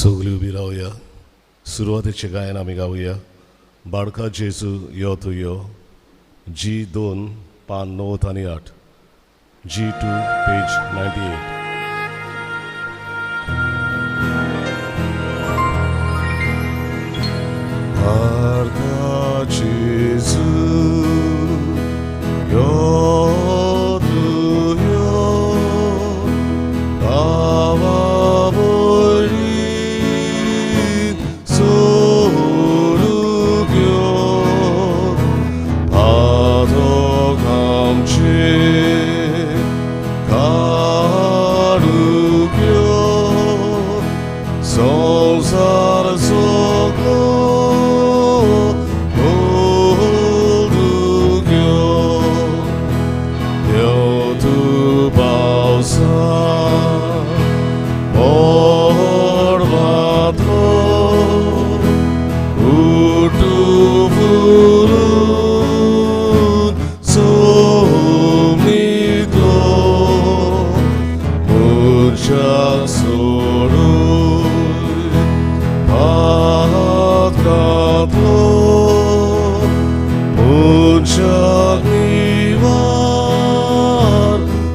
सगळीं उबी रावया. सुरवातेचें गायन आमी गावया. बाळका जेजू यो तूं यो. जी 2 पान 9 आनी 8. G2 page 98. बाळका जेजू यो तूं यो, गांवा भयणीक सोडूंक यो, पातक आमचें काडूंक यो, संवसार सगळो बदलूंक यो. यो तूं पावसा मळबांतलो, उठू फुलून सौमीतलो, मनशाक सोडून पातकांतलो, मनशाक निवार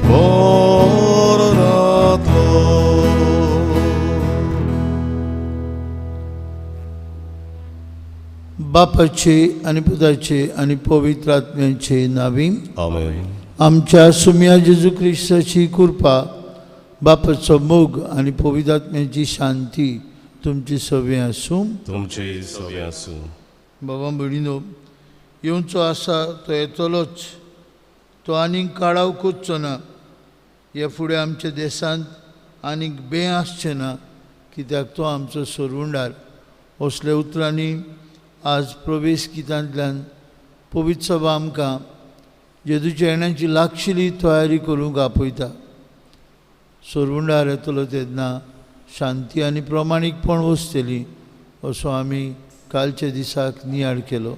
मरणांतलो. बापाचे आनी पुताचे आनी पवित्र आत्म्याचे नावी. आमेन. आमच्या सुम्या जेजू क्रिस्ताची कृपा, बापाचो मोग आनी पवित्र आत्म्याची शांती तुमची सगळीं आसूं. तुमचे सगळें आसूं. बाबा भयणीनो, येवचो आसा तो येतलोच, तो आनीक काळाव कोच्चो ना. हे फुडें आमच्या देशांत आनीक बें आसचें ना, कित्याक तो आमचो सोरवंडार. असल्या उतरांनी आज प्रवेश गितांतल्यान पवित्र सभा आमकां जेजूच्या येण्याची लागशिल्ली तयारी करूंक आपयता. सोरवंडार येतलो तेन्ना शांती आनी प्रमाणीकपण वसतली असो आमी कालच्या दिसाक नियाळ केलो.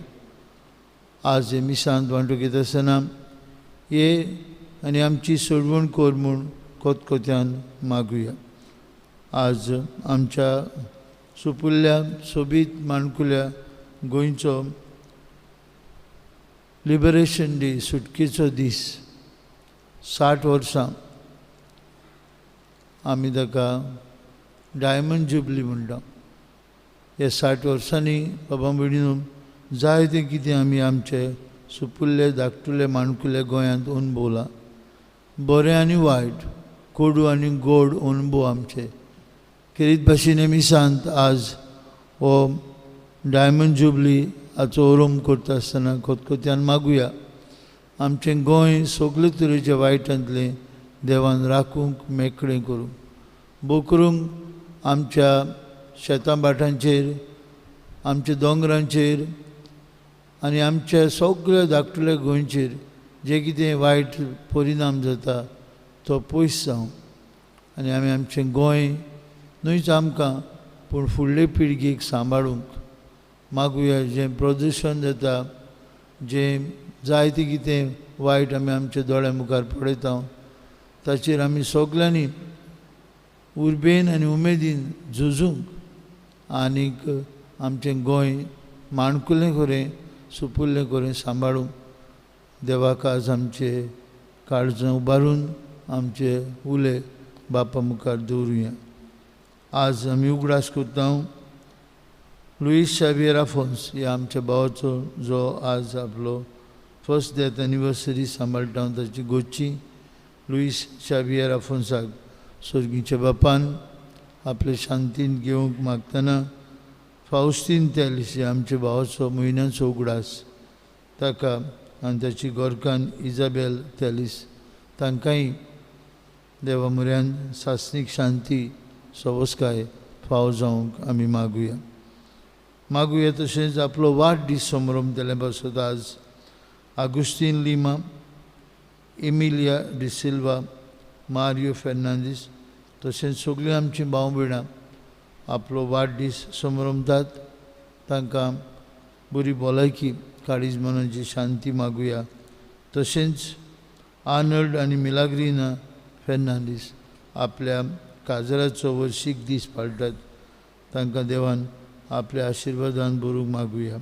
आज हे मिसांत वांटो घेता आसतना हे आनी आमची सोडवण कर म्हूण कोतकोत्यान मागुया. आज आमच्या सुपुल्ल्या सोबीत माणकुल्या गोंयचो लिबरेशन डे, सुटकेचो दीस. 60 वर्सां आमी ताका डायमंड जुबली म्हणटा. ह्या 60 वर्सांनी बाबा भयणीनो जायतें कितें आमी आमचे सुपुल्ले धाकटुले माणकुले गोंयांत अणभवलां. बरें आनी वायट, कोडू आनी गोड अणभव आमचे खेरीत भाशेन मिसांत आज हो डायमंड जुबली हाचो अरंभ करता आसतना खतखत्यान मागुया आमचें गोंय सगळे तरेच्या वायटांतलें देवान राखूंक मेकळें करूंक बोकरूंक आमच्या शेतां भाटांचेर, आमच्या दोंगरांचेर आनी आमच्या सगळ्या धाकटुल्या गोंयचेर जे कितें वायट परिणाम जाता तो पयस जावं आनी आमी आमचें गोंय न्हूच आमकां पूण फुडले पिळगेक सांबाळूंक मागुया. जें प्रदुशण जाता, जें जायतें कितें वायट आमी आमच्या दोळ्या मुखार पळयता ताचेर आमी सगल्यांनी उर्बेन आनी उमेदीन झुजूंक आनीक आमचें गोंय माणकुलें खरें सुपुल्लें खरें सांबाळूंक देवाक आज आमचे काळजां उबारून आमचे उले बापा मुखार दवरुया. आज आमी उगडास करता लुईस शावियर आफोन्स ह्या आमच्या भावाचो, जो आज आपलो फर्स्ट डेथ एनिवर्सरी सांबाळटा ताची गोची. लुईस शावियर आफोन्साक सर्गीच्या बापान आपले शांतीन घेवंक मागतना फावस्तीन तेलिस ह्या आमच्या भावाचो म्हयन्याचो उगडास ताका आनी ताची गोरकान इजाबेल तेलिस तांकांय देवा म्हऱ्यान सासणीक शांती सवस्काय फावो जावंक आमी मागुया. मागुया तशेंच आपलो वाडदीस संभ्रमतले पासत आज आगुस्तीन लिमा, एमिलिया डिसिल्वा, मारियो फेर्नांदीस तशेंच सगळीं आमचीं भाव भयणां आपलो वाडदीस संभ्रमतात तांकां बरी भलायकी, काळीज मनाची शांती मागुया. तशेंच आर्नल्ड आनी मिलाग्रिना फेर्नांदीस आपल्या काजराचो वर्शीक दीस पाळटात. तांकां देवान आपल्या आशिर्वादान भरूंक मागुया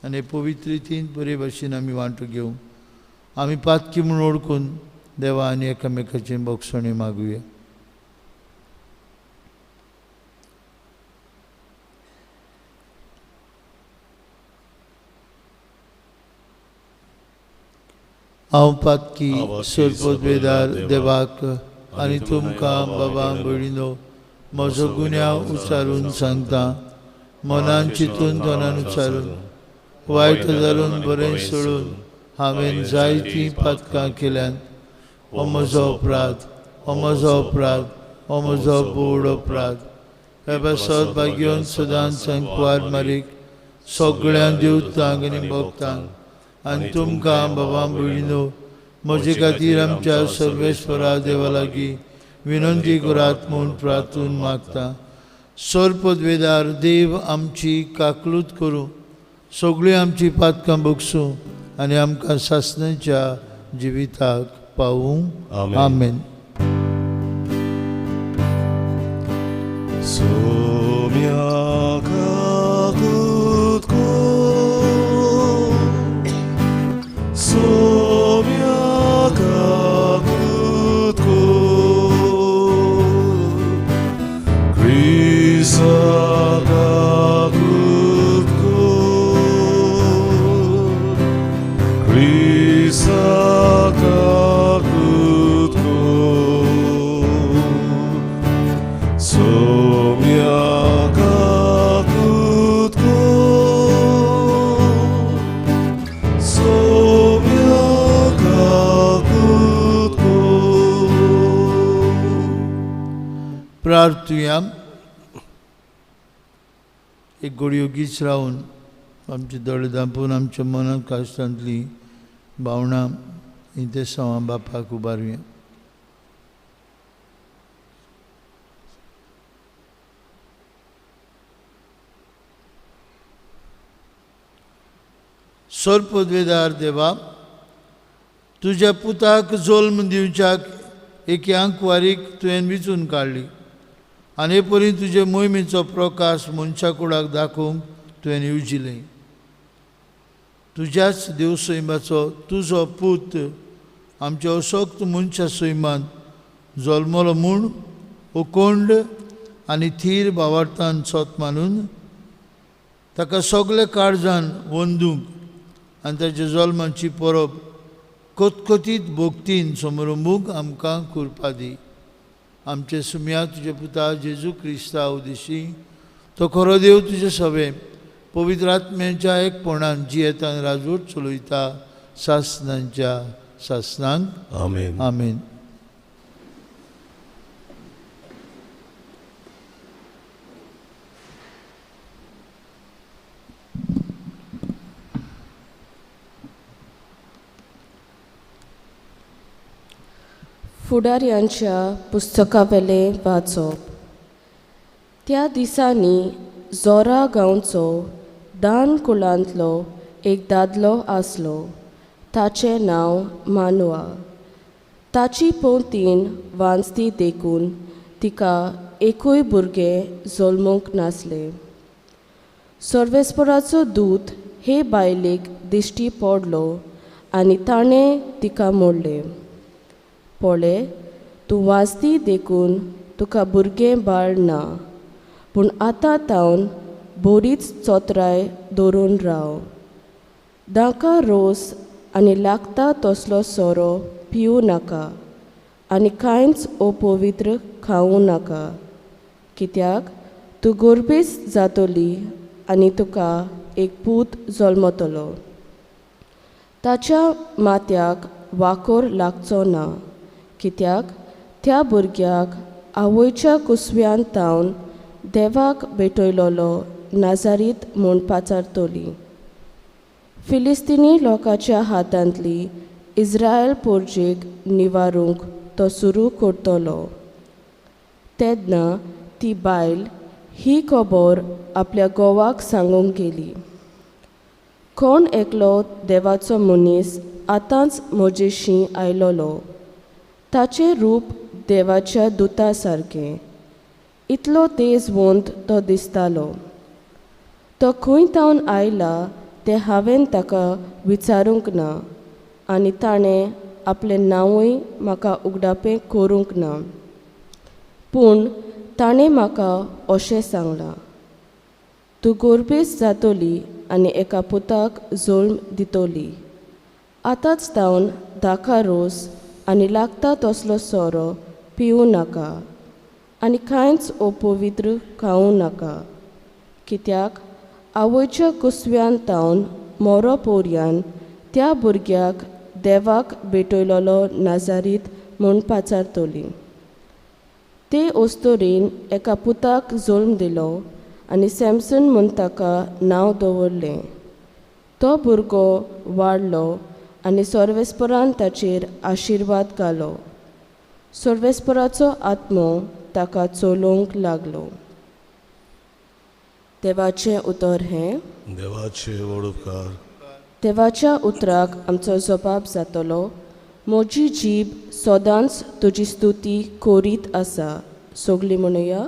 आनी पवित्र रितीन बरे भाशेन आमी वांटो घेवंक आमी पातकी म्हूण ओळखून देवा आनी एकामेकाचे बोगसणे मागुया. हांव पातकी सोरपोतवेदार देवाक आनी तुमकां बाबा भयणीनो म्हजो गुन्यांव उचारून सांगता. मनान चिंतून तोंडान उचारून वायट धरून बरें सोडून हांवें जायतीं पातकां केल्यांत. हो म्हजो अपराध, हो म्हजो अपराध, हो म्हजो बोड अपराध. हे पासत भाग्योन सदांच संकवार मारीक सगळ्यां देवतांक आनी भक्तांक आनी तुमकां बाबा भयणीनो म्हजे खातीर आमच्या सर्वेस्परा देवा लागीं विनंती करात म्हूण प्रार्थून मागता. सोरपदवेदार देव आमची काकलूत करूं, सगळीं आमची पातकां बगसूं आनी आमकां सासणाच्या जिविताक पावूं. आमेन. प्रार्थुया. एक घडयो गीच रावन आमचे दोळे धांपून आमच्या मनांत काश्टांतली भावनां इंतेसांवां बापाक उबारुया. सोरपदवेदार देवा, तुज्या पुताक जल्म दिवच्याक एके आंकवारीक तुवें विचून काडली आनी हे परी तुजे मोहिमेचो प्रकाश मनशा कुडाक दाखोवंक तुवें येवजिलें. तुज्याच देव सैमाचो तुजो पूत आमच्या अशक्त मनशा सैमान जल्मलो म्हूण उकोंड आनी थीर भावार्थान सोत मानून ताका सगळे काळजान वंदूंक आनी ताच्या जल्माची परब कतकतीत भक्तीन समरंबूंक आमकां कृपा दी. आमचे सुम्या तुज्या पुता जेजू क्रिस्ता उदेशी तो खरो देव तुजे सवे पवित्र आत्म्याच्या एकपणान जियेतान राजवट चलयता सासनांच्या सासनांक. आमेन. आमेन. फुडाऱ्यांच्या पुस्तकावेलें वाचप. त्या दिसांनी जोरा गांवचो दान कुळांतलो एक दादलो आसलो. ताचें नांव मानवा. ताची पोंतीन वांजती देखून तिका एकूय भुरगें जल्मूंक नासलें. सर्वेस्पराचो दूत हे बायलेक दिश्टी पडलो आनी ताणें तिका म्हणलें, पळय तूं वाजती देखून तुका भुरगें बाळ ना, पूण आतां तावन बरीच चोत्राय दवरून राव. दाका रोस आनी लागता तसलो सोरो पिवूं नाका आनी कांयच अपवित्र खावूं नाका, कित्याक तूं गोरबेस जातली आनी तुका एक पूत जल्मतलो. ताच्या माथ्याक वाकोर लागचो ना, कित्याक त्या भुरग्याक आवयच्या कुसव्यान तावन देवाक भेटयलोलो नाजारीत म्हूण पाचारतली. फिलिस्तिनी लोकांच्या हातांतली इस्रायल पोरजेक निवारूंक तो सुरू करतलो. तेन्ना ती बायल ही खबर आपल्या घोवाक सांगूंक गेली. कोण एकलो देवाचो मनीस आतांच म्हजेशी आयलोलो. ताचें रूप देवाच्या दुता सारकें. इतलो तेजवंत तो दिसतालो. तो खंय तावन आयला तें हांवें ताका विचारूंक ना आनी ताणें आपलें नांवूय म्हाका उगडापें करूंक ना. पूण ताणें म्हाका अशें सांगलां, तूं गोरबेस जातली आनी एका पुताक जल्म दितली. आतांच तावन दाखा रोस आनी लागता तसलो सोरो पिवूं नाका आनी कांयच अपवित्र खावूं नाका, कित्याक आवयच्या कुसव्यान तावन मोरो पोरयान त्या भुरग्याक देवाक भेटयलोलो नाजारीत म्हूण पाचारतली. ते अस्तोरीन एका पुताक जल्म दिलो आनी सॅमसन म्हूण ताका नांव दवरलें. तो भुरगो वाडलो आनी सर्वेस्परान ताचेर आशिर्वाद घालो. सर्वेस्पराचो आत्मो ताका चलोवंक लागलो. देवाचें उतर हें. देवाचे व्हड उपकार. देवाच्या उतराक आमचो जबाब जातलो. म्हजी जीब सदांच तुजी स्तुती करीत आसा. सगळीं म्हणुया,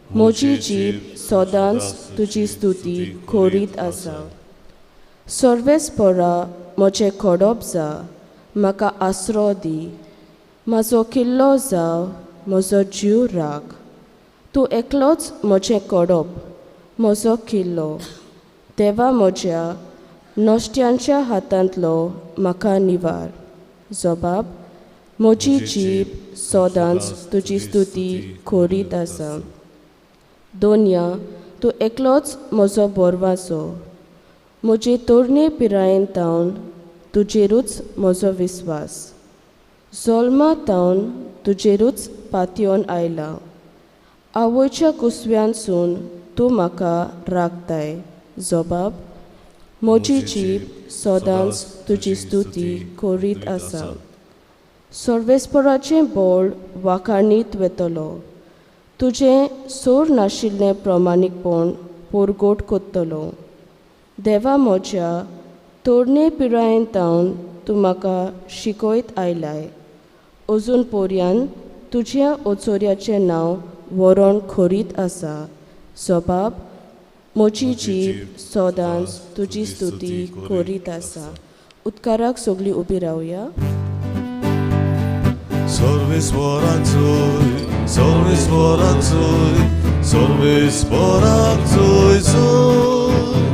म्हजी जीब सदांच तुजी स्तुती करीत आसा. सर्वेस्परा म्हजें खडप जा, म्हाका आसरो दी. म्हाजो किल्लो जाव, म्हजो जीव राख. तूं एकलोच म्हजें कडप, म्हजो किल्लो. देवा म्हज्या नश्ट्यांच्या हातांतलो म्हाका निवार. जबाब, म्हजी जीब सदांच तुजी स्तुती करीत आसा. दोनया, तूं एकलोच म्हजो बोरवासो. म्हजे तरणे पिरायेन तावन तुजेरूच म्हजो विस्वास. जल्मा तावन तुजेरूच पातयेवन आयला. आवयच्या कुसव्यानसून तूं म्हाका राखताय. जबाब, म्हजी जीब सदांच तुजी स्तुती करीत आसा. सर्वेस्पराचें बळ वाखाणीत वेतलो. तुजें सोर नाशिल्लें प्रमाणीकपण पोरगोट कोत्तलो. देवा म्हज्या तरणे पिरायेन तावन तूं म्हाका शिकयत आयलाय. अजून पोरयान तुज्या ओचोऱ्याचें नांव वरण खरीत आसा. जबाब, म्हजी जीब सदांच तुजी स्तुती करीत आसा. उदकाराक सगळीं उबी रावया. सर्वेस्पराचोय, सर्वेस्पराचोय, सर्वेस्पराचोय जोय.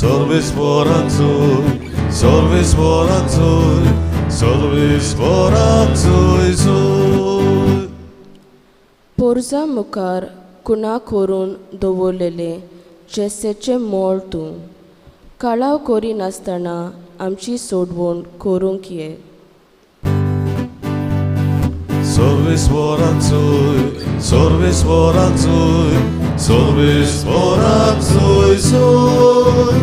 सर्वेस्पराचोय, सर्वेस्पराचोय, सर्वेस्पराचोय जोय. पोरजा मुखार कुणा करून दवरलेलें जेसेचें मोळ तूं काळाव करिनासतना आमची सोडवण करूंक ये. सर्वेस्पराचोय, सर्वेस्पराचोय, सर्वेस्पराचोय जोय.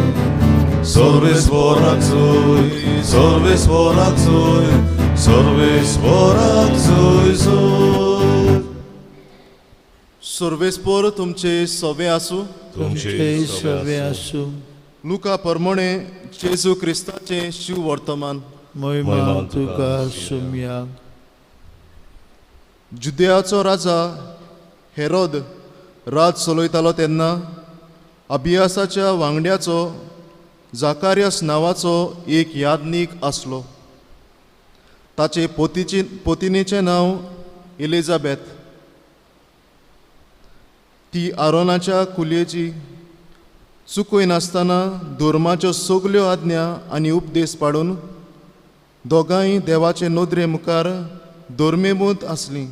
सर्वेस्पराचोय, सर्वेस्पराचोय, सर्वेस्पराचोय जोय. सर्वेस्पर तुमचे सवे आसूं. तुमचे सवे आसूं. लुका परमणे जेजू क्रिस्ताचें शिव वर्तमान. महिमा तुका सुमया. जुदेयाचो राजा हेरोद राज चलयतालो तेन्ना अबियासाच्या वांगड्याचो जाकारियस नांवाचो एक याज्ञीक आसलो. ताचे पोतिनेचें नांव एलिजाबेथ. ती आरोनाच्या कुलयेची. चुकयनासतना धर्माच्यो सगल्यो आज्ञा आनी उपदेश पाडून दोगांय देवाचे नदरे मुखार धर्मेबूत आसलीं.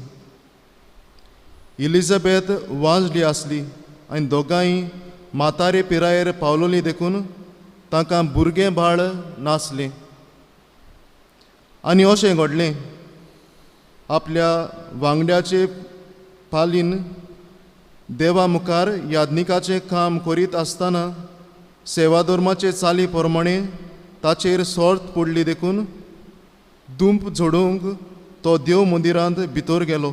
एलिजाबेथ वाजली आसली आनी दोगांय म्हातारे पिरायेर पावलोली देखून तांकां भुरगें बाळ नासलें. आनी अशें घडलें, आपल्या वांगड्याचे पालीन देवा मुखार याज्ञिकाचें काम करीत आसतना सेवाधर्माचे चाली प्रमाणे ताचेर सोर्त पडली देखून दुंप झडोवंक तो देव मंदिरांत भितर गेलो.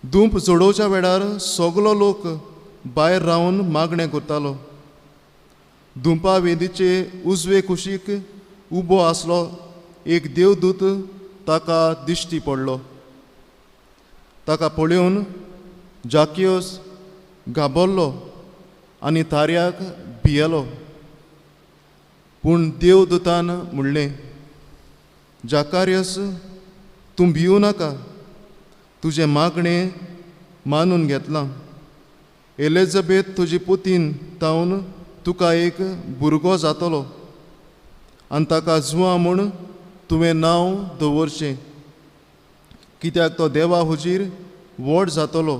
दुंप झडोवच्या वेळार सगलो लोक भायर रावन मागणें करतालो. दुंपा वेदीचे उजवे कुशीक उबो आसलो एक देवदूत ताका दिश्टी पडलो. ताका पळोवन जाकियोस घाबरलो आनी ताऱ्याक भियेलो. पूण देवदूतान म्हणलें, जाकारियस, तूं भिवू नाका, तुजें मागणें मानून घेतलां. एलिझाबेथ तुजी पुतीन तावन तुका एक भुरगो जातलो आनी ताका जुआ म्हूण तुवें नांव दवरचें, कित्याक तो देवा हुजीर व्हड जातलो.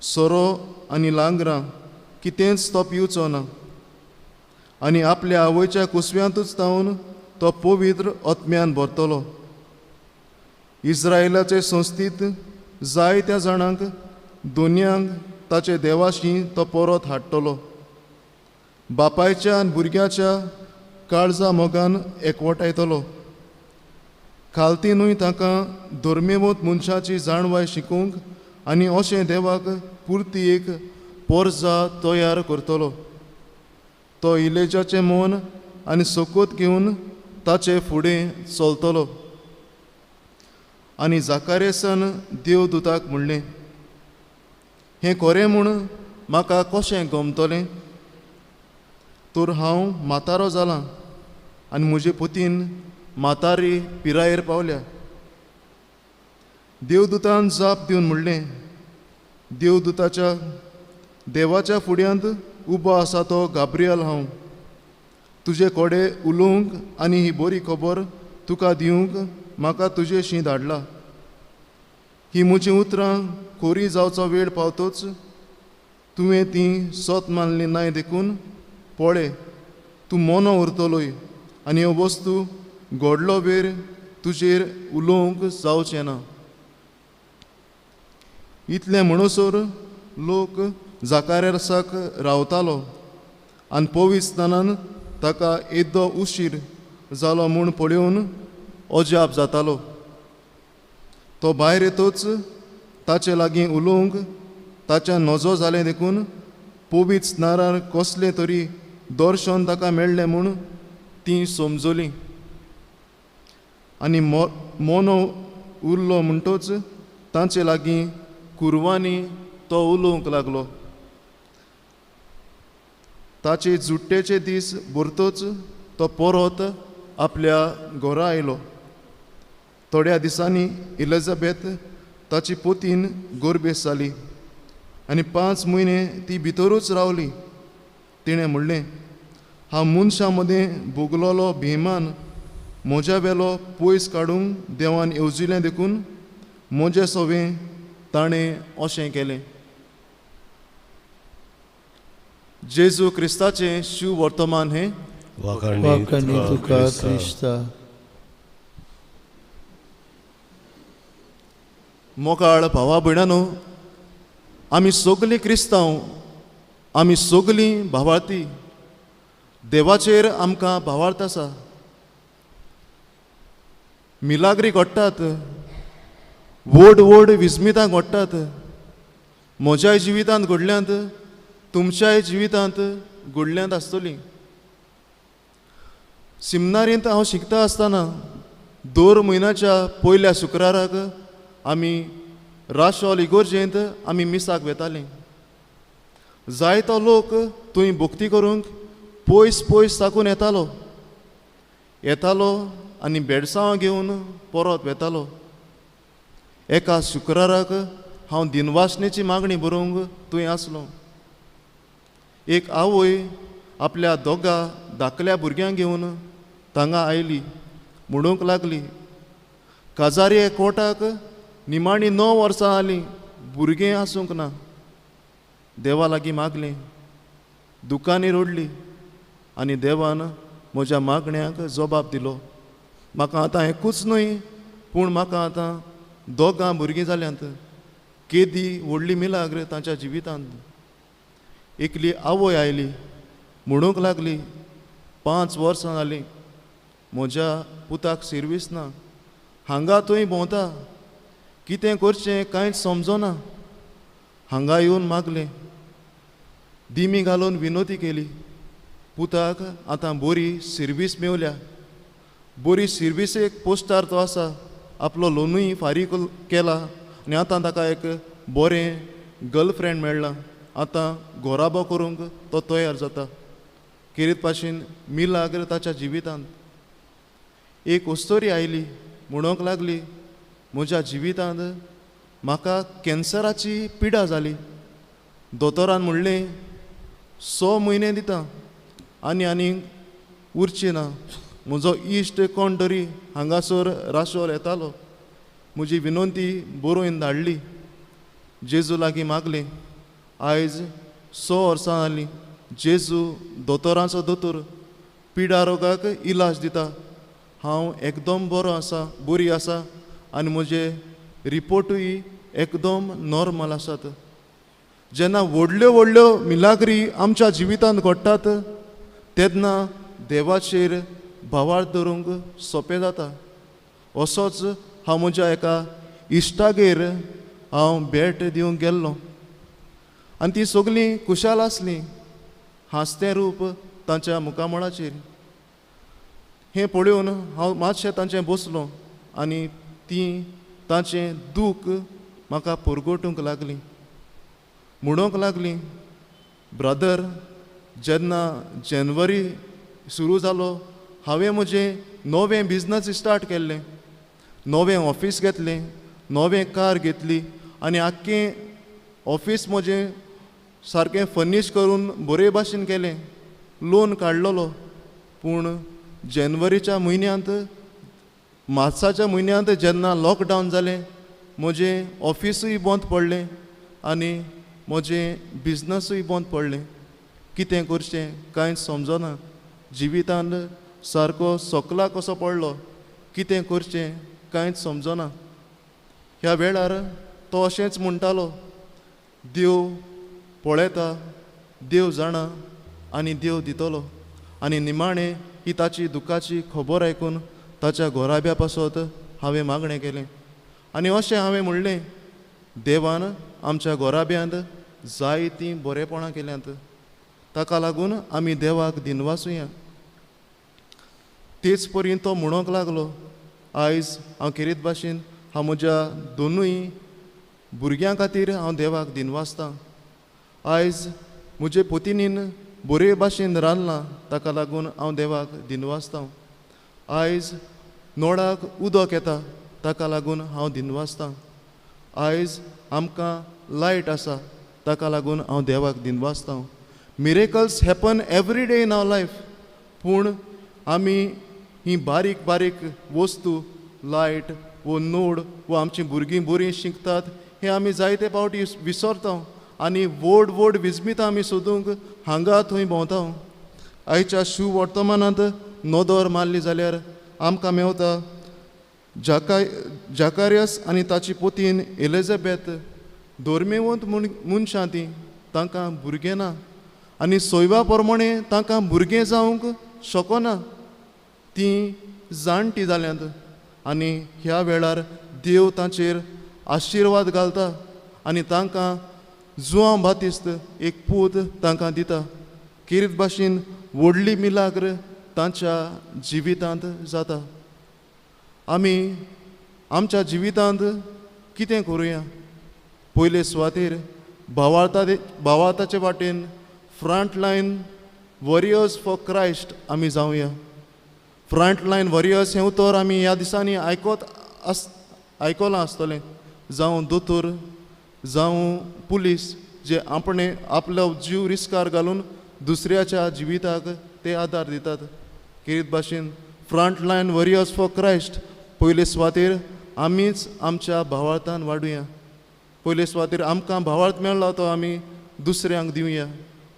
सोरो आनी लांगरां कितेंच तो पिवचो ना आनी आपल्या आवयच्या कुसव्यांतूच तावन तो पवित्र आत्म्यान भरतलो. इस्रायलाचे संस्थीत जायत्या जाणांक दोनयांक ताचे देवाशी तो परत हाडटलो. बापायच्या आनी भुरग्याच्या काळजा मोगान एकवटायतलो. खालतीनूय तांकां धर्मेवंत मनशाची जाणवाय शिकोवंक आनी अशें देवाक पुरती एक पोरजा तयार करतलो. तो इलेजाचें मन आनी सोकोत घेवन ताचे फुडें चलतलो. आनी जाकारियसान देवदूताक म्हणलें, हें खरें म्हूण म्हाका कशें गमतलें? तर हांव म्हातारो जालां आनी म्हजे पुतीन म्हातारी पिरायेर पावल्या. देवदूतान जाप दिवन म्हणलें, देवदूताच्या देवाच्या फुड्यांत उबो आसा तो गाब्रियल हांव. तुजे कडेन उलोवंक आनी ही बरी खबर तुका दिवंक म्हाका तुजेशी धाडला. ही म्हजीं उतरां खोरी जावचो वेळ पावतोच तुवें तीं सत मानली नाय देखून पळय, तूं मोनो उरतलोय आनी ह्यो वस्तू घडलो वेर तुजेर उलोवंक जावचें ना. इतलें म्हणसर लोक जाकारियसाक रावतालो आनी पवित्रस्थानान ताका येदो उशीर जालो म्हूण पळोवन अजाप जातालो. तो भायर येतच ताचे लागीं उलोवंक ताच्या नजो जालें देखून पवित्र स्नानार कसलें तरी दर्शन ताका मेळ्ळें म्हूण तीं समजलीं. आनी मोनो उरलो म्हणटच तांचे लागीं कुरवांनी तो उलोवंक लागलो. ताचे जुट्टेचे दीस भरतच तो परत आपल्या घरा आयलो. थोड्या दिसांनी एलिझाबेथ ताची पोतीन गोरबेस जाली आनी 5 म्हयने ती भितरूच रावली. तिणें म्हणलें, हांव मनशां मदें भोगलोलो भिमान म्हज्या वेलो पयस काडूंक देवान येवजिलें देखून म्हजें सवें ताणें अशें केलें. जेजू क्रिस्ताचें शिव वर्तमान हें. वाखाणनी तुका क्रिस्ता. मोगाळ भावा भयणानो, आमी सगलीं क्रिस्तांव, आमी सगलीं भावार्थी. देवाचेर आमकां भावार्थ आसा. मिलाग्री घडटात, व्हड व्हड विस्मितां घडटात. म्हज्याय जिवितांत घडल्यांत, तुमच्याय जिवितांत घडल्यांत आसतलीं. सिमनारींत हांव शिकता आसतना दर म्हयन्याच्या पयल्या शुक्राराक आमी राशोल इगोर्जेंत आमी मिसाक वेतालीं. जायतो लोक थंय भक्ती करूंक पयस पयस साकून येतालो येतालो आनी बेडसांवां घेवन परत वेतालो. एका शुक्राराक हांव दिनवासनेची मागणी बरोवंक थंय आसलो. एक आवय आपल्या दोगा धाकल्या भुरग्यांक घेवन तांगा आयली. म्हणूंक लागली, काजारी कोटाक निमाणी 9 वर्सां आलीं, भुरगें आसूंक ना. देवा लागीं मागलें, दुकांनी रडली आनी देवान म्हज्या मागण्याक जबाब दिलो. म्हाका आतां एकूच न्हय पूण म्हाका आतां दोगां भुरगीं जाल्यांत. केदी व्हडली मिलाग्र तांच्या जिवितांत. एकली आवय आयली, म्हणूंक लागली, 5 वर्सां जालीं म्हज्या पुताक सिर्वीस ना, हांगा थंय भोंवता, कितें करचें कांयच समजना. हांगा येवन मागलें, दिमी घालून विनोती केली. पुताक आतां बरी सिर्वीस मेवल्या, बरी सिर्विसेक पोस्टार तो आसा, आपलो लोनूय फारीक केला आनी आतां ताका एक बरें गर्लफ्रेंड मेळ्ळां, आतां घोराबो करूंक तो तयार जाता. केरीत पाशीन मिलाग्र ताच्या जिवितांत. एक अस्तोरी आयली, म्हणूंक लागली म्हज्या जिवितांत म्हाका कॅन्सराची पिडा जाली. दोतोरान म्हणलें 6 म्हयने दिता आनी आनीक उरची ना. म्हजो इश्ट कोण तरी हांगासर राशोल येतालो, म्हजी विनंती बरोवन धाडली, जेजू लागीं मागलें. आयज 100 वर्सां जालीं, जेजू दोतोरांचो दोतोर, पिडा रोगाक इलाज दिता. हांव एकदम बरो आसा, बरी आसा आनी म्हजे रिपोर्टूय एकदम नॉर्मल आसात. जेन्ना व्हडल्यो व्हडल्यो मिलाग्री आमच्या जिवितांत घडटात तेन्ना देवाचेर भावार्थ धरूंक सोंपें जाता. असोच हांव म्हज्या एका इश्टागेर हांव भेट दिवंक गेल्लो आनी ती सगळीं खुशाल आसलीं, हांसतें रूप तांच्या मुखामळाचेर. हें पळोवन हांव मातशें तांचें बसलो आनी तीं तांचें दूख म्हाका परगटूंक लागलीं. म्हणूंक लागलीं, ब्रदर, जेन्ना जानेवारी सुरू जालो हांवें म्हजें नवें बिजनस स्टार्ट केल्लें, नवें ऑफीस घेतलें, नवें कार घेतली आनी आख्खें ऑफीस म्हजें सारकें फर्नीश करून बरे भाशेन केलें, लोन काडलेलो. पूण जानेवारीच्या म्हयन्यांत, मार्चाच्या म्हयन्यांत जेन्ना लॉकडावन जालें म्हजें ऑफिसूय बंद पडलें आनी म्हजें बिजनसूय बंद पडलें. कितें करचें कांयच समजना, जिवितांत सारको सकला कसो पडलो, कितें करचें कांयच समजना. ह्या वेळार तो अशेंच म्हणटालो, देव पळयता, देव जाणा आनी देव दितलो. आनी निमाणें ही ताची दुखाची खबर आयकून ताच्या घोराब्या पासत हांवें मागणें केलें आनी अशें हांवें म्हणलें, देवान आमच्या घोराब्यांत जायतीं बरेपणां केल्यांत, ताका लागून आमी देवाक दिनवासुया. तेच परी तो म्हणूंक लागलो, आयज हांव खेरीत भाशेन हांव म्हज्या दोनूय भुरग्यां खातीर हांव देवाक दिनवासतां. आयज म्हजे पतिनीन बरे भाशेन रांदलां, ताका लागून हांव देवाक दिनवासतां. आयज नळाक उदक येता, ताका लागून हांव दिनवासतां. आयज आमकां लायट आसा, ताका लागून हांव देवाक दिनवासतां. Miracles happen every day in our life, पूण आमी ही बारीक बारीक वस्तू, लायट वो नोड वो आमचीं भुरगीं बरीं शिकतात हें आमी जायते फावटी विसरता आनी व्हड व्हड विस्मितां आमी सोदूंक हांगा थंय भोंवता. आयच्या शू वर्तमानांत नदर मारली जाल्यार आमकां मेवता जाकारियस आनी ताची पोतीन एलिझाबेथ धर्मेवंत मनशां तीं, तांकां भुरगें ना आनी सोयवा प्रमाणे तांकां भुरगें जावंक शकना, तीं जाणटीं जाल्यांत आनी ह्या वेळार देव तांचेर आशिर्वाद घालता आनी तांकां जुआंव बातिस्त एक पूत तांकां दिता. खेरीत भाशेन व्हडली मिलाग्र तांच्या जिवितांत जाता. आमी आमच्या जिवितांत कितें करुया? पयले सुवातेर भावार्थाचे वाटेन front line warriors for Christ आमी जावया. फ्रंट लायन वॉरियर्स हें उतर आमी ह्या दिसांनी आयकलां आसतलें. जावं दोतोर, जावं पुलीस, जे आपणे आपलो जीव रिस्कार घालून दुसऱ्याच्या जिविताक ते आदार दितात. खेरीत भाशेन front line warriors for Christ पयले सुवातेर आमीच आमच्या भावार्थान वाडुया. पयले सुवातेर आमकां भावार्थ मेळ्ळा तो आमी दुसऱ्यांक दिवया.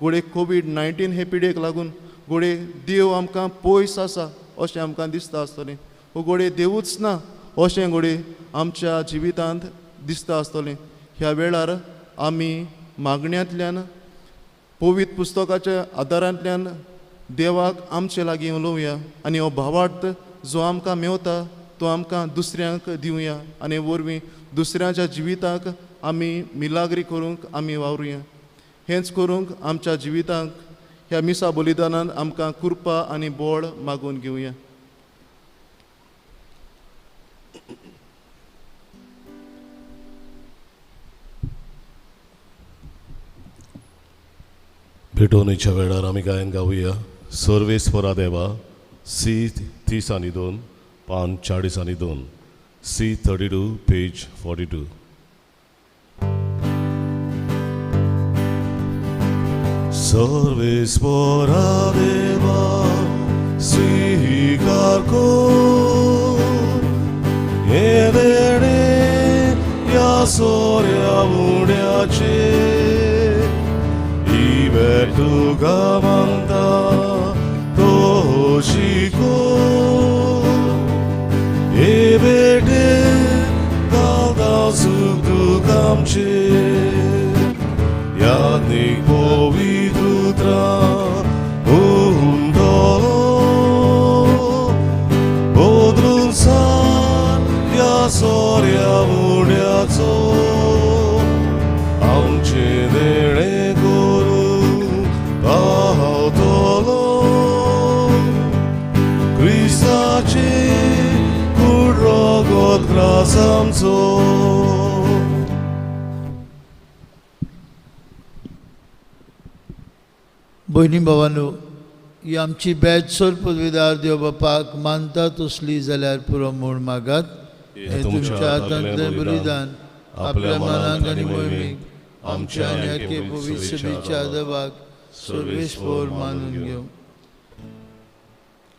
घोडे कोवीड-19 हे पिडेक लागून घोडे देव आमकां पयस आसा अशें आमकां दिसता आसतलें, वो घोडे देवूच ना अशें घोडे आमच्या जिवितांत दिसता आसतलें. ह्या वेळार आमी मागण्यांतल्यान, पवित्र पुस्तकाच्या आदारांतल्यान देवाक आमचे लागीं उलोवया आनी हो भावार्थ जो आमकां मेवता तो आमकां दुसऱ्यांक दिवया आनी वरवीं दुसऱ्यांच्या जिविताक आमी मिलाग्री करूंक आमी वावरुया. हेंच करूंक आमच्या जिविताक ह्या मिसा बलिदानान आमकां कृपा आनी बळ मागून घेवया. भेटवणीच्या वेळार आमी गायन गावया सर्वेस्परा देवा सी 32 पान 42 C 32 page 42. सर्वेस्परा देवा स्वीकार कर हें देणें ह्या सोऱ्या उड्याचें ही भेट तुका मागता तो शिको हे भेटे घालता सूख दुख आमचें याज्ञीक पवित्र उतरां उमटलो बदलून सार ह्या सोऱ्या उड्याचो आमचें देणें करूंक पावतलो क्रिस्ताचें कूड रगत ग्रास आमचो. भयणी भावांनो, ही आमची बॅच सर पदवीदार देव बापाक मानता तसली जाल्यार पुरो म्हूण मागात. हें तुमच्या हातांतलें बलिदान आपल्या मनाक आनी मोहिमेक आमच्या आनी एके पवित्र सभेच्या देवाक सर्वेस्पर मानून घेवं.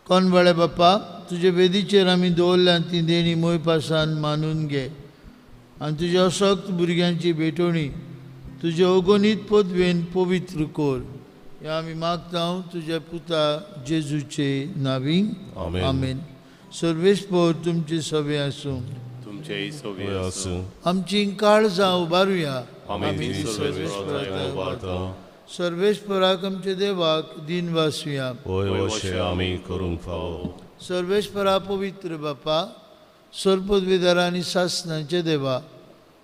कोण बळे बापा, तुजे वेदीचेर आमी दवरल्यान ती देणी मोयपासान मानून घे आनी तुज्या अशक्त भुरग्यांची भेटवणी तुजे अगणीत पदवेन पवित्र कर. हें आमी मागता तुज्या पुता जेजूचे नांवी. आमेन. सर्वेस्पर तुमचे सवे आसूं. तुमचेय सवे आसूं. आमची काळजां उबारुया. आमी सर्वेस्पराक उबारता. सर्वेस्पराक आमच्या देवाक दिन वासुया. होय अशें आमी करूंक फावो. सर्वेस्परा पवित्र बापा, सर्वपदवीदार आनी सासणाचे देवा,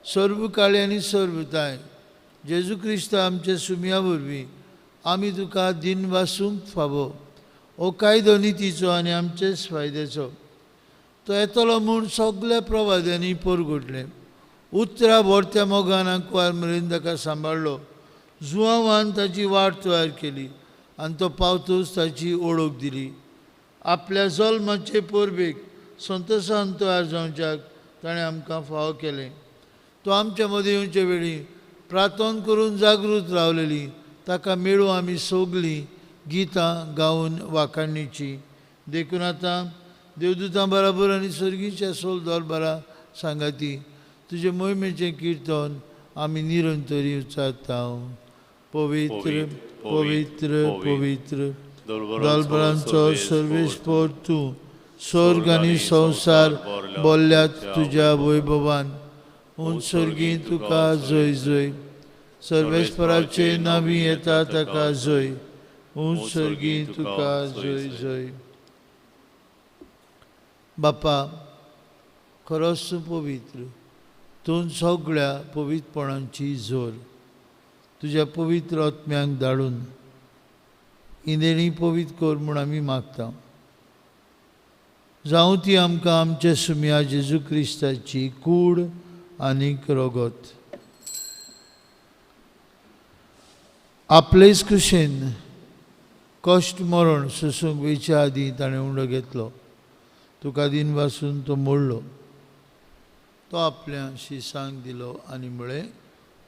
सर्व काळी आनी सर्वताय जेजू क्रिस्त आमच्या सुमया वरवीं आमी तुका दिन वासूंक फावो. हो कायदो नितीचो आनी आमचेच फायद्याचो. तो येतलो म्हूण सगल्या प्रवाद्यांनी परगटलें. उतरां व्हरत्या मोगान आंकवार मेरेन ताका सांबाळ्ळो. जुवांवान ताची वाट तयार केली आनी तो पावतूच ताची ओळख दिली. आपल्या जल्माचे परबेक संतोशान तयार जावच्याक ताणें आमकां फावो केलें. तो आमच्या मदीं येवचे वेळी प्रार्थना करून जागृत रावलेली ताका मेळूं आमी सगलीं गितां गावन वाखाणीची. देखून आतां देवदूतां बराबर आनी सर्गीच्या सोल दरबारा सांगाती तुजे मोहिमेचें किर्तन आमी निरंतरी उच्चारता. पवित्र पवित्र पवित्र दलबरांचो सर्वेस्पर तूं, स्वर्ग आनी संवसार बोल्ल्यात तुज्या वैभवान. उंच सर्गीं तुका जय जय. सर्वेस्पराचे नांवी येता ताका जय. उंच सर्गीं तुका जय जय. बापा, खरोच तूं पवित्र, तूं सगळ्या पवित्रपणांची जोर. तुज्या पवित्र आत्म्यांक धाडून इंदेणी पवित्र कर म्हूण आमी मागता. जावं ती आमकां आमच्या सुमया जेजू क्रिस्ताची कूड आनीक रगत. आपलेच कुशेन कश्ट मरण सोसूंक वयच्या आदीं ताणें उंडो घेतलो. तुका दिन वासून तो मोडलो. तो आपल्या शिसांक दिलो आनी म्हळें,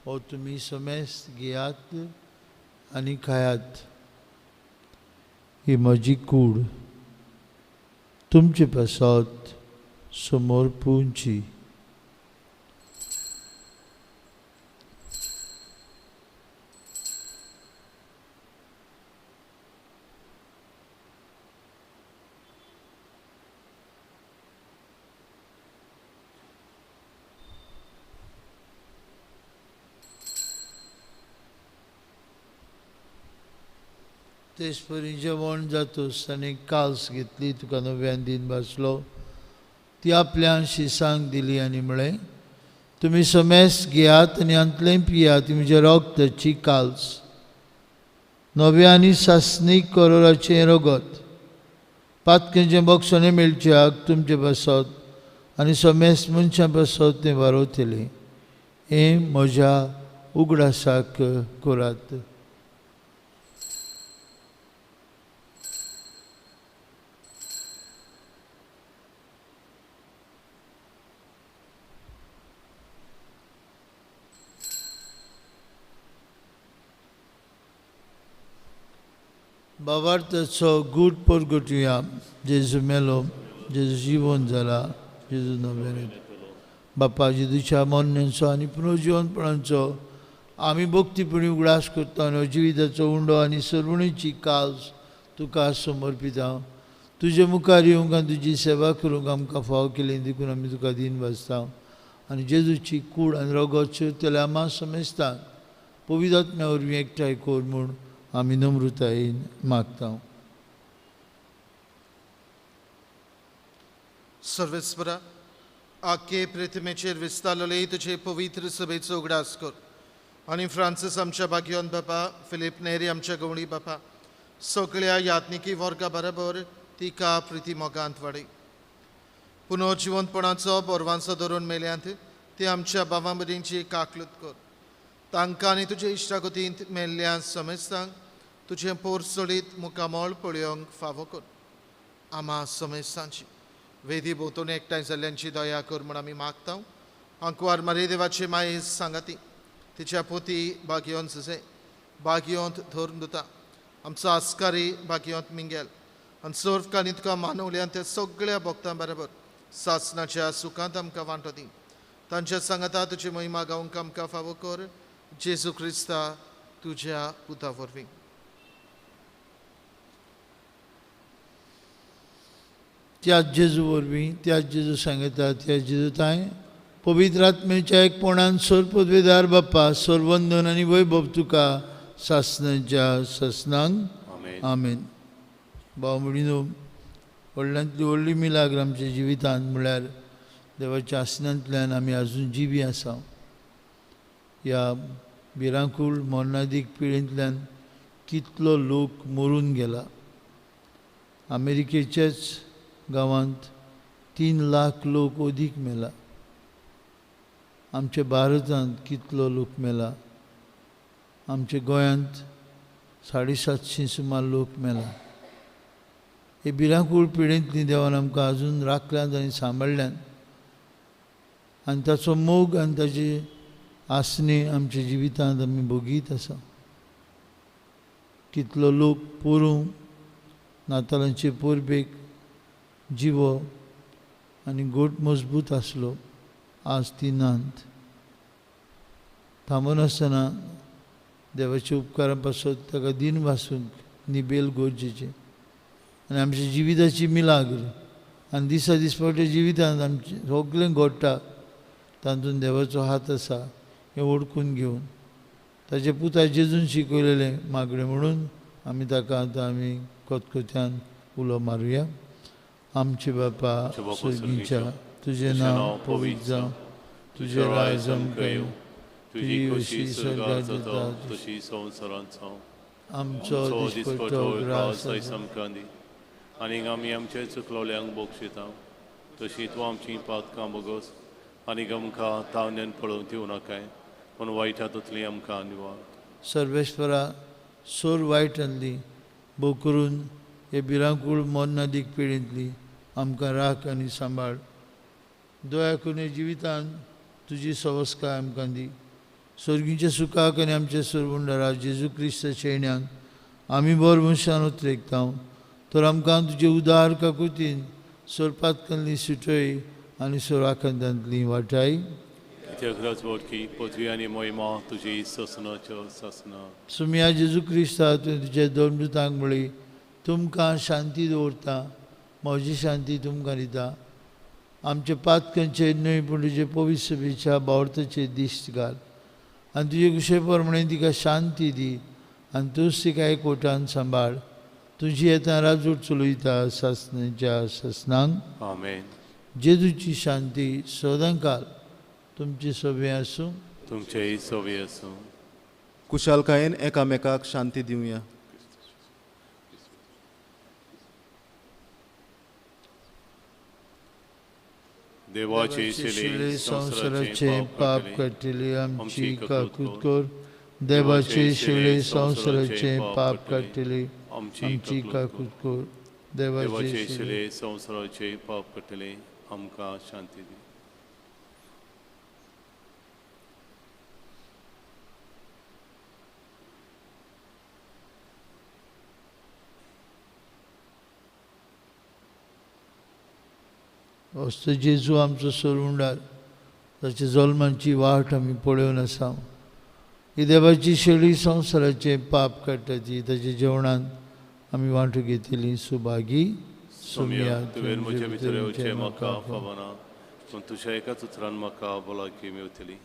हो तुमी समेस्त घेयात आनी खायात. ही म्हजी कूड तुमचे पासत समोर पुंची. तेच परी जेवण जातूच ताणें काल्स घेतली, तुका नव्यान दिन भासलो, ती आपल्या शिसांक दिली आनी म्हळें, तुमी समेस्त घेयात आनी हांतलें पियात. ती म्हज्या रगताची काल्स, नव्या आनी सासणीक करोराचें रगत. पातकेंचें बक्षणें मेळच्याक तुमचे पासत आनी समेस्त मनशां पासत तें वारोवतलें. हें म्हज्या उगडासाक करात. बाबार्थाचो गूट परगटुया. जेजू मेलो, जेजू जिवन जाला, जेजू नव्यान बापा जेजूच्या मरणाचो आनी पुनर्जिवनपणाचो आमी भक्तीपणी उगडास करता आनी जिविताचो उंडो आनी सर्वणीची काज तुका समर्पिता. तुजे मुखार येवंक आनी तुजी सेवा करूंक आमकां फाव केली देखून आमी तुका दीन भासता. आनी जेजूची कूड आनी रगत शिरतल्या आमा समेस्तांक पवित्र आत्म्या वरवीं एकठांय कर म्हूण आमी नम्रतायेन मागता. सर्वेस्परा, आखे प्रतिमेचेर विस्तारलेले तुजे पवित्र सभेचो उगडास कर आनी फ्रांसीस आमच्या भाग्योन बापा, फिलीप नेरी आमच्या गवळी बापा, सगळ्या यात्निकी वर्गा बरोबर तिका प्रिती मोगांत वाडय. पुनर्जिवंतपणाचो बोरवांचो धरून मेल्यांत ते आमच्या बाबां मदींची काकलूत कर. तांकां आनी तुजे इश्टागतींत मेल्ल्या समेस्तांक तुजें पोर सोडीत मुखामळ पळोवंक फावो कर. आमा समेस्तांची वेदी भोंवतणी एकठांय जाल्ल्यांची दया कर म्हूण आमी मागता. आंकवार मारी देवाची मायेस सांगाती तिच्या पोती भाग्योन ससे भाग्योंत धरून दिता आमचो आस्कारी भाग्योंत मिंगेल आनी सर्व कानी तुका मानवल्यान त्या सगळ्या भक्तां बरोबर सासनाच्या सुखांत आमकां वांटो दी. तांच्या सांगाता तुजी महिमा गावंक आमकां फावो कर, जेजू क्रिस्ता तुज्या पुता वरवीं. त्याच जेजू वरवीं, त्याच जेजू सांगता, त्याच जेजू तांय पवित्र आत्म्याच्या एकपणान सर्वपदवेदार बाप्पा सर्वंदन आनी वैभव तुका सासनाच्या सासनांक. आमेन. भाव भयणीनो, व्हडल्यांतली व्हडली मिलाग्र आमच्या जिवितांत म्हळ्यार देवाच्या आसनांतल्यान आमी आजून जिवी आसा. ह्या भिरांकूळ मरणादीक पिळेंतल्यान कितलो लोक मरून गेला. अमेरिकेच्याच गांवांत 3 लाख लोक अदीक मेला. आमच्या भारतांत कितलो लोक मेला. आमच्या गोंयांत 750 सुमार लोक मेला. हे भिरांकूळ पिळेंतली देवान आमकां आजून राखल्यात आनी सांबाळ्ळ्यात आनी ताचो मोग आनी ताची आसणी आमच्या जिवितांत आमी भोगीत आसा. कितलो लोक पोरूं नातालांचे परबेक जिवो आनी गोट मजबूत आसलो, आज ती नात. थांबनासतना देवाच्या उपकारां पासत ताका दीन भासूंक निबेल गरजेचें आनी आमच्या जिविताची मिलाग्र आनी दिसा दिसपट्या जिवितांत आमचें सगळें घडटा तातूंत देवाचो हात आसा हें वळखून घेवन ताचे पुता जेजून शिकयलेलें मागणें म्हणून आमी ताका आतां आमी खतखत्यान उलो मारुया. आमचे बापा सर्गीच्या, तुजें नांव पवित्र जावं, तुजें राज आमकां येवं, तुजी खोशी स्वर्गांत जाता तशी संवसारांत जावं. आमचो दिसपट्टो ग्रास आमकां दी आनी आमी आमचे चुकलोल्यांक बक्षिता तशी तूं आमची पातकां बोगस आनी आमकां तावण्यान पळोवंक दिवं नाकाय, पूण वायटा तसली आमकां निवार. सर्वेश्वरा, सोर वायटांतली भोव करून हे भिरांकूळ मरणादीक पिळेंतली आमकां राख आनी सांबाळ. दया करून जिवितांत तुजी सवस्काय आमकां दी. सर्गीच्या सुखाक आनी आमच्या सर्वंडरा जेजू क्रिस्ताच्या येण्याक आमी बर मनशान उतरेकता तर आमकां तुजे उदार काकुतीन सोरपातकांतली सुटय आनी सोराखंदांतली वाटाय. पृथ्वी आनी महिमा तुजी ससनाच्यो ससना. सुमिया जेजू क्रिस्ता, तुवें तुज्या दोन दुतांक म्हळी, तुमकां शांती दवरता, म्हजी शांती तुमकां दिता. आमच्या पातकांचेर न्हय पूण तुजे पवित्र सभेच्या बावर्थाचेर दिश्ट घाल आनी तुजे कुशे प्रमाणे तिका शांती दी आनी तूंच तिका एकवटान सांबाळ. तुजी येता राजूट चलयता सासनाच्या सासनांक. आमेन. जेजूची शांती सदांकाल तुमची सभे आसूं. तुमचेय सभे आसूं. कुशालकायेन एकामेकाक शांती दिवया. देवाचे शिले संवसाराचे पाप काडटली आमची काकूत कर. देवाचे शिले संवसाराचे पाप काडटली आमची काकूत कर. देवाचे शिले संवसाराचे पाप काडटले आमकां शांती दी. वस्त जेजू आमचो सोरुंडार ताच्या जल्माची वाट आमी पळोवन आसा. ही देवाची शेळी संवसाराचें पाप काडटा ती ताच्या जेवणांत आमी वांटो घेतली. सुभागी सोम्या, तुवें म्हजे भितर येवचें म्हाका फावना, पूण तुज्या एकाच उतरान म्हाका भलायकी मेवतली.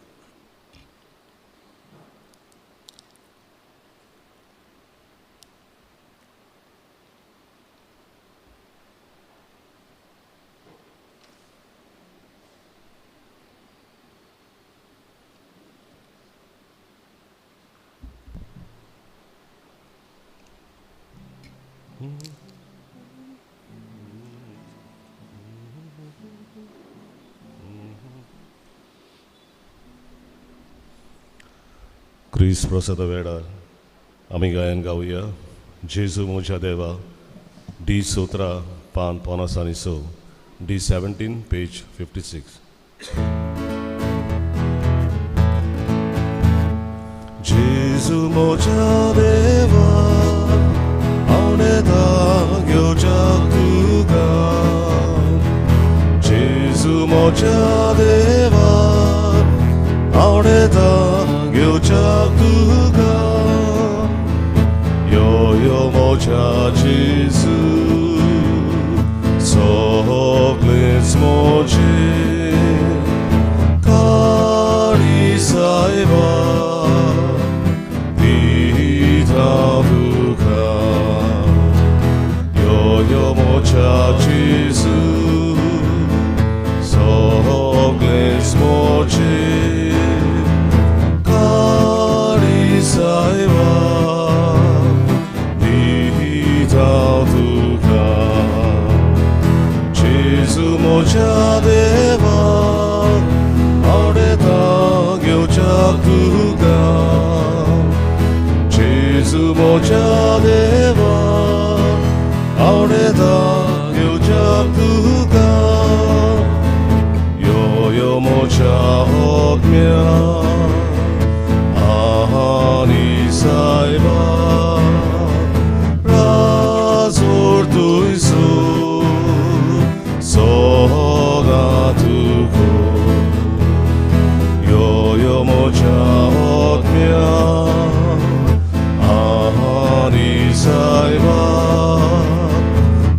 क्रिस्त प्रसादा वेळार आमी गायन गावया जेजू म्हज्या देवा, डी 17 पान 56, डी 17 पेज 56. जेजू म्हज्या देवा, हांव येता घेवच्याक तुका. जेजू म्हज्या देवा, हांव येता घेवच्याक तुका. यो यो म्हज्या जेजू, सगळेंच म्हजें काळी सायबा दिता तुका. यो यो म्हज्या जेजू, सगळेंच म्हजें सायबा दिता तुका. जेजू म्हज्या देवा, हांव येता घेवच्याक तुका. जेजू म्हज्या देवा, हांव येता घेवच्याक तुका. यो यो म्हज्या आत्म्या आनी सायबा, राजोर तुयसो सदां तुको. यो यो म्हज्या आत्म्या आनी सायबा,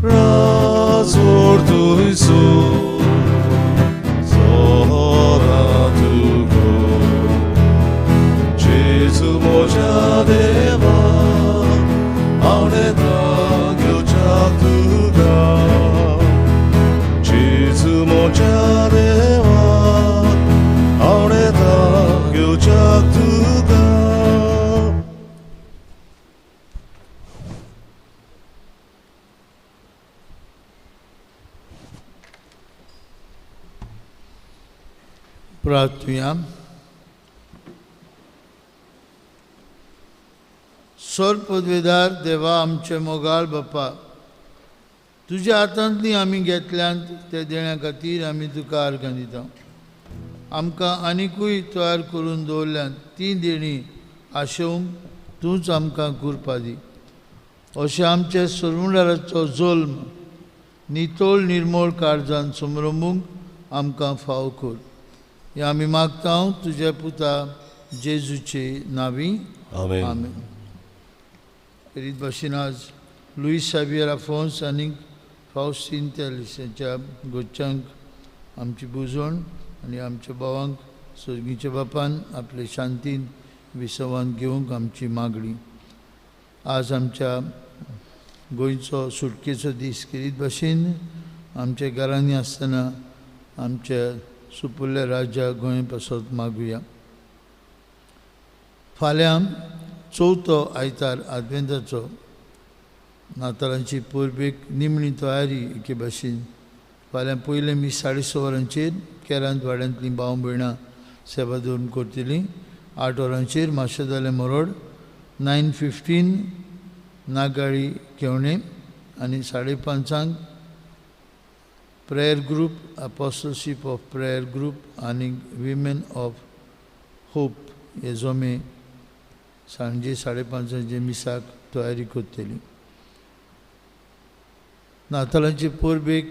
राजोर तुयसो सदां तुको. जेजू म्हज्या देवा, हांव येता घेवच्याक तुका. जेजू म्हज्या देवा, हांव येता घेवच्याक तुका. प्रार्थुया. स्वर पदवेदार देवा, आमचे मोगाळ बापा, तुज्या हातांतली आमी घेतल्यान ते देण्या खातीर आमी तुका आर्गां दिता. आमकां आनिकूय तयार करून दवरल्यान ती देणी आशेवंक तूंच आमकां कृपा दी. अशें आमच्या सोरुंडाराचो जल्म नितळ निर्मळ काळजान समरंबूंक आमकां फाव कर. हें आमी मागता तुज्या पुता जेजूचे नांवी, आमेन. आमेन. रीत भाशेन आज लुईस साबियर आफोन्स आनी फावस्तीन तेलिस हांच्या घरच्यांक आमची बुजवण आनी आमच्या भावांक सर्गीच्या बापान आपले शांतीन विसवान घेवंक आमची मागणी. आज आमच्या गोंयचो सुटकेचो दीस केरीत भाशेन आमच्या घरांनी आसतना आमच्या सुपुल्ल्या राज्या गोंय पासत मागुया. फाल्यां चवथो आयतार आदवेंताचो नातालांची परबेक निमणी तयारी एके भाशेन फाल्यां पयलें मीस 6:30 वरांचेर केरांत वाड्यांतलीं भाव भयणां सेवा दवरून करतलीं. 8 वरांचेर माशेदालें मरोड, 9:15 नागाळी केवणें आनी 5:30 prayer group, apostleship of prayer group आनी विमेन ऑफ होप हे जमे सांजे 5:30 मिसाक तयारी करतली. नातालांचे परबेक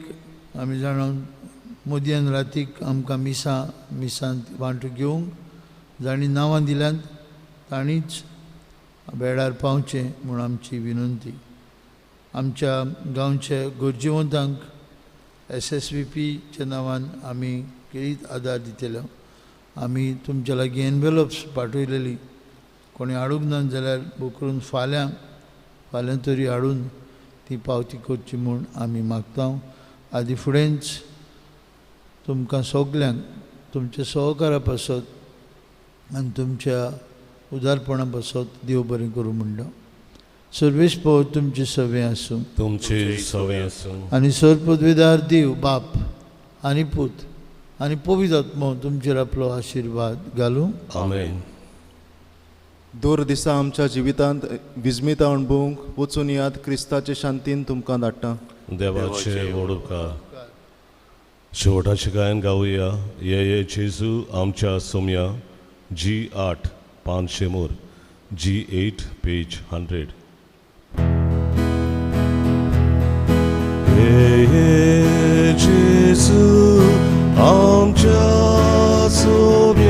आमी जाणा मदयान रातीक आमकां मिसांत वांटो घेवंक जांणी नांवां दिल्यांत तांणीच वेळार पावचें म्हूण आमची विनंती. आमच्या गांवच्या गरजेवंतांक SSVPच्या नांवान आमी खेरीत आदार दितले. आमी तुमच्या लागीं एनवेलप्स पाठयलेली, कोणी हाडूंक ना जाल्यार बोकरून फाल्यां तरी हाडून ती पावती करची म्हूण आमी मागता. आदी फुडेंच तुमकां सगल्यांक तुमच्या सहकारा पासत आनी तुमच्या उदारपणा पासत देव बरें करूं म्हणटा. सर्वेस्पर तुमचे सवे आसूं, तुमचे सवे आसूं. आनी सर्वपदवीदार देव बाप आनी पूत आनी पवित्र आत्मो तुमचेर आपलो आशिर्वाद घालूं. आमेन. दर दिसा आमच्या जिवितांत विजमिता अणभवूंक वचून याद क्रिस्ताचे शांतीन तुमकां धाडटा. देवाचे व्हड उपकार. शेवटाचें गायन गावया ये ये जेजू आमच्या सोम्या, जी 8 500, जी 8 पेज 100. ये ये जेजू आमच्या सोम्या.